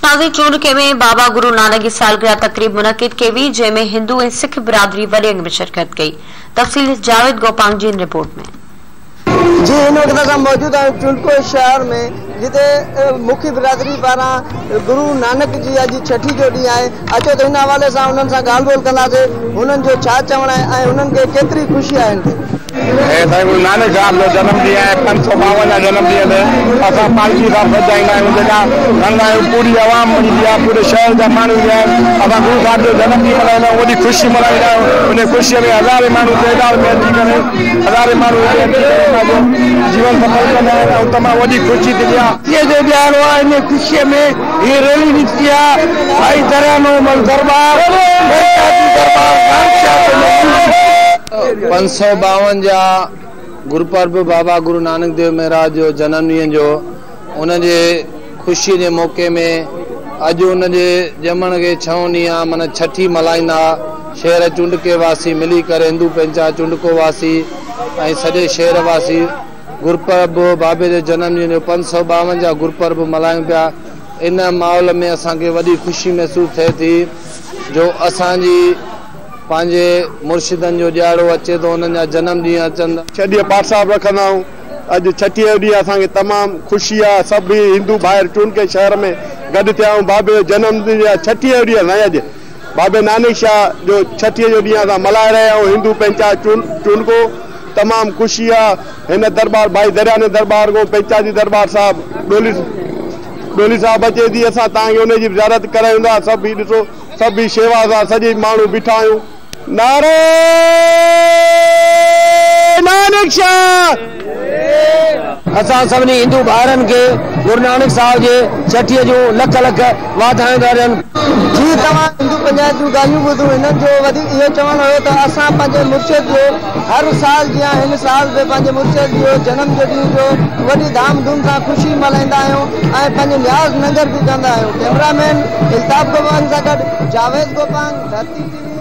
ناظرين چونڊڪي ۾ بابا گرو نانڪ جي سالگرهه تقريب منعقد ڪئي وئي جنهن ۾ هندو ۽ سک برادري وڏي انگ ۾ شرڪت ڪئي تفصيل جاويد گوپانگ جي هن رپورٽ ۾. جي هن وقت اسان موجود آهيون چونڊڪو شهر ۾ جتي مکي برادري پاران گرو نانڪ جي اڄ ڇٺي جو ڏينهن آهي اچو ته هن حوالي سان انهن سان ڳالهه ٻولهه ڪنداسين هنن جو ڇا چوڻ آهي ۽ هنن کي ڪيتري خوشي آهي هن تي. هي سائين گرو نانڪ صاحب جو جنم ڏينهن آهي 552 جنم ڏينهن تي اسان پالڪي صاحب سجائيندا آهيون جيڪا کڻندا آهيون پوري عوام ايندي آهي پوري شهر جا ماڻهو ايندا آهن اسان گرو صاحب جو جنم ڏينهن ملهائيندا آهيون وڏي خوشي ملهائيندا آهيون ان خوشي ۾ هزارين ماڻهو تعداد ۾ اچي ڪري هزارين ماڻهو هتي اچي ڪري پنهنجو جيون سڦل ڪندا آهن ۽ تمام وڏي خوشي ٿيندي آهي. خوشيء جو ڏهاڙو آهي انهيء خوشيء ۾ هيء ريلي نڪتي آهي سائين دريانومل درٻار پنچاتي درٻار نانڪشاهه تي موجود. 552 گرپرب بابا گرو نانڪ ديو مهراج جو جنم ڏينهن جو ان جي خوشي جي موقعي ۾ اڄ ان جي ڄمڻ کي ڇهون ڏينهن آ معنيٰ ڇٺي ملهائيندا شهر چونڊڪي واسي ملي ڪري هندو پنچائت چونڊڪو واسي ۽ سڄي شهر واسي گرپرب بابي جي جنم ڏينهن جو 552 گرپرب ملهايون پيا ان ماحول ۾ اسان کي وڏي خوشي محسوس ٿئي ٿي جو اسان جي پنهنجي مرشدن جو ڏهاڙو اچي ٿو انهن جا جنم ڏينهن اچن ٿا. ڇهه ڏينهن پاٺ صاحب رکندا آهيون. اڄ ڇٺيء جو ڏينهن اسان کي تمام خوشي آهي. سڀ ئي هندو ڀائر چونڊڪي شهر ۾ گڏ ٿيا آهيون. بابي جو جنم ڏينهن آهي ڇٺيء جو ڏينهن سائين اڄ بابي نانڪ شاهه جو ڇٺيء جو ڏينهن اسان ملهائي رهيا آهيون. هندو پنچائت چونڊڪو تمام خوشي آهي. هن درٻار ڀائي درياني درٻار کان پنچائتي درٻار صاحب ڏولي ڏولي صاحب اچي ٿي اسان توهان کي ان جي به زيارت ڪرايون ٿا. سڀ هي ڏسو. سڀ ئي شيوا سان سڄي ماڻهو بيٺا آهيون. نعري نانڪ شاهه. اسان سڀني هندو ڀائرن کي گرو نانڪ صاحب جي ڇٺيء جون لک لک واڌايون ٿا ڏين. جي توهان هندو پنچائت جون ڳالهيون ٻڌون هنن جو وڌيڪ اهو چوڻ هيو ته اسان پنهنجي مرشد جو هر سال جيان هن سال به پنهنجي مرشد جو جنم جو ڏينهن جو وڏي ڌام ڌوم سان خوشي ملهائيندا آهيون ۽ پنهنجو نياز ننگر به ڪندا آهيون ڪئميرا مين الطاف گوپانگ سان گڏ جاويد گوپانگ ڌرتي ٽي وي.